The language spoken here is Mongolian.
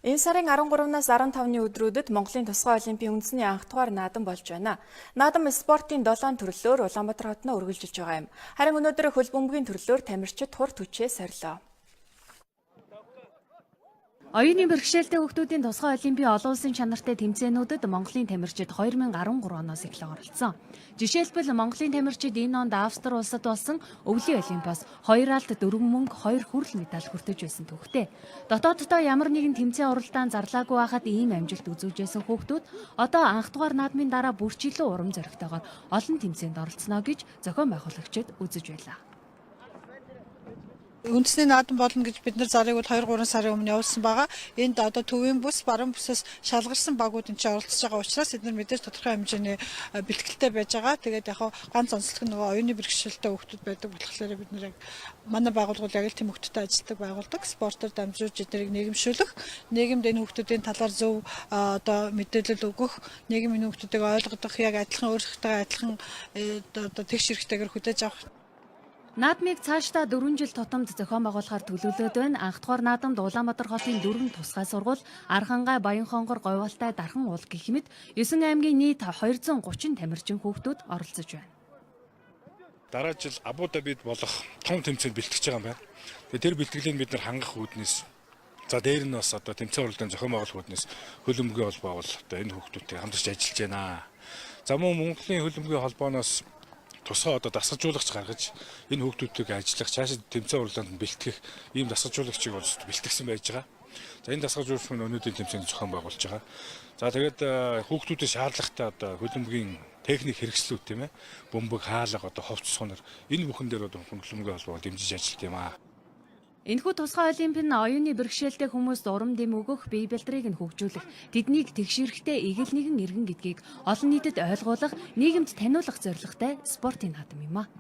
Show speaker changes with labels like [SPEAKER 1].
[SPEAKER 1] Энэ сарын 13-наас 15-ны өдрүүдэд Монголын тусгай олимпийн үндэсний анх дугаар наадам болж байна. Наадам спортын 7 төрлөөр Улаанбаатар хотноо үргэлжилж байгаа юм. Харин өнөөдөр хөл бөмбөгийн төрлөөр тамирчид хур түчээ сорилоо.
[SPEAKER 2] Оюуны бэрхшээлтэй хүүхдүүдийн тусгай олимпийн олон улсын чанартай тэмцээнүүдэд Монголын тамирчид 2013 оноос эхлэн оролцсон. Жишээлбэл, Монголын тамирчид энэ онд Австри улсад болсон өвлийн олимпиас 2 алт, 4 мөнгө, 2 хүрэл медаль хүртэж байсан түүхтэй. Дотооддоо ямар нэгэн тэмцээн уралдаан зарлаагүй байхад ийм амжилт үзүүлж байсан хүүхдүүд одоо анх дугаар наадмын дараа бүр ч илүү урам зоригтойгоор олон тэмцээнд оролцоно гэж зохион байгуулагчид үзэж байлаа.
[SPEAKER 3] Үндэсний наадам болно гэж бид нар зарыг бол 2 3 сарын өмнө явуулсан байгаа. Энд одоо төвийн бүс, баруун бүсээс шалгарсан багууд энэ чинь оролцож байгаа учраас эдгээр мэдээж тодорхой хэмжээний бэлтгэлтэй байж байгаа. Тэгээд яг ганц онцлог нь нөгөө оюуны бэрхшээлтэй хүүхдүүд байдаг болохоор бид нар яг манай байгууллага бол яг л тийм хүүхдтэй ажилладаг байгууллага. Спортоор дамжуулж эднэрийг нийгэмшүүлэх, нийгэмд энэ хүүхдүүдийн талаар зөв одоо мэдээлэл өгөх, нийгэм энэ хүүхдүүдийг ойлгодох, яг адилхан өөрсдөө адилхан одоо тэгш эрхтэйгээр хүлээж авах.
[SPEAKER 2] Наадмыг цаашдаа 4 жил тутамд зохион байгуулахаар төлөвлөд байна. Анх дугаар наадамд Улаанбаатар хотын дөрвөн тусгай сургууль, Архангай, Баянхонгор, Говьалтай, Дархан уул гэх мэт 9 аймгийн нийт 230 тамирчин хүүхдүүд оролцож байна.
[SPEAKER 4] Дараа жил Абу Дабид болох том тэмцээнд бэлтгэж байгаа юм байна. Тэгээ тэр бэлтгэлийг бид нар хангах үүднээс, за, дээр нь бас одоо тэмцээн уралдаан зохион байгуулах үүднээс хөлбөмбөгийн холбоо бол одоо энэ хүүхдүүдтэй хамтарч ажиллаж байна. За, мөн Монголын хөлбөмбөгийн холбооноос тусгай одоо дасгалжуулагч гаргаж, энэ хүүхдүүдтэйг ажиллах, цаашид тэмцээн уралдаанд бэлтгэх ийм дасгалжуулагчийг бол бэлтгэсэн байж байгаа. За, энэ дасгалжуулагч нь өнөөдрийн тэмцээнд зохион байгуулж байгаа. За, тэгээд хүүхдүүдэд шаардлагатай одоо хөлбөмбөгийн техник хэрэгслүүд, тийм ээ, бөмбөг, хаалга, одоо хувцас хунар, энэ бүхэн дээр одоо хөлбөмбөгийн холбоо дэмжиж ажилладаг юм аа.
[SPEAKER 2] Энэхүү тусгай олимп нь оюуны бэрхшээлтэй хүмүүст урам дэм өгөх, бие бэлтрийг нь хөгжүүлэх, тэднийг тэгш эрхтэй эгэл нэгэн иргэн гэдгийг олон нийтэд ойлгуулах, нийгэмд таниулах зорилготой спортын наадам юм а.